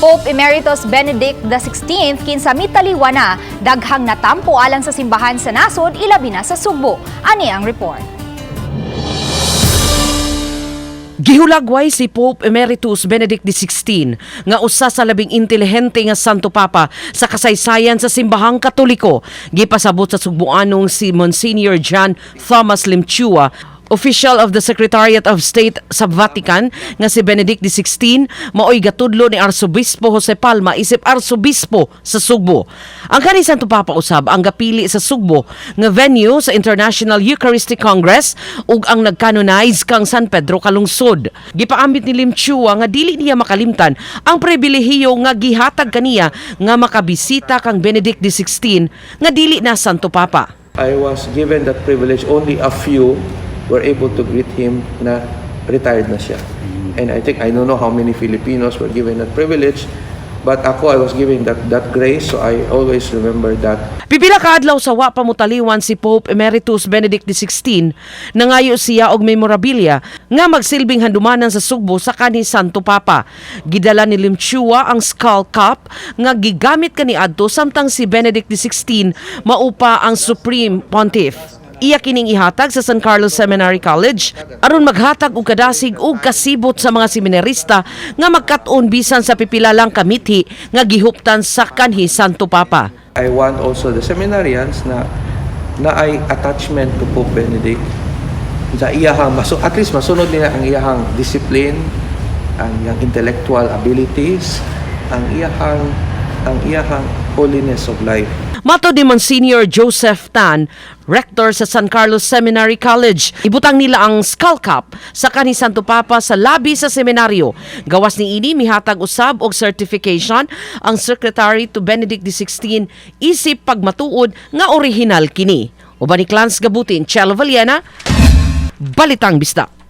Pope Emeritus Benedict XVI kinsa mitaliwa na daghang natampo alang sa simbahan sa nasod, ilabi na sa Sugbo. Ani ang report. Gihulagway si Pope Emeritus Benedict XVI nga usa sa labing intelihente nga Santo Papa sa kasaysayan sa simbahang Katoliko. Gipasabot sa Sugbuanong si Monsignor John Thomas Lim Chua, official of the Secretariat of State sa Vatican, nga si Benedict XVI maoy gatudlo ni Arsobispo Jose Palma isip Arsobispo sa Sugbo. Ang kani Santo Papa usab ang gapili sa Sugbo nga venue sa International Eucharistic Congress ug ang nagcanonize kang San Pedro Calungsod. Gipaambit ni Lim Chua nga dili niya makalimtan ang pribilehiyo nga gihatag kaniya nga makabisita kang Benedict XVI nga dili na Santo Papa. I was given that privilege. Only a few were able to greet him na retired na siya. And I think, I don't know how many Filipinos were given that privilege, but ako, I was given that grace, so I always remember that. Pipila ka adlaw sa wa pa mutaliwan si Pope Emeritus Benedict XVI, nangayo siya og memorabilia nga magsilbing handumanan sa Sugbo sa kanhi Santo Papa. Gidala ni Lim Chua ang skull cap nga gigamit kaniadto samtang si Benedict XVI mao pa ang Supreme Pontiff. Iya kining ihatag sa San Carlos Seminary College aron maghatag og kadasig ug kasibot sa mga seminarista nga magkat-on bisan sa pipila lang ka mithi nga gihuptan sa kanhi Santo Papa. I want also the seminarians na naay attachment to Pope Benedict sa iyahang at least masunod nila ang iyahang discipline, ang iyang intellectual abilities, ang iyahang holiness of life. Matod ni Monsignor Joseph Tan, rector sa San Carlos Seminary College, ibutang nila ang skull cap sa kanhi Santo Papa sa labi sa seminaryo. Gawas ni ini, mihatag usab og certification ang Secretary to Benedict XVI isip pagmatuod nga original kini. Uban ni Clans Gabutin, Chelo Valiena, Balitang Bisdak.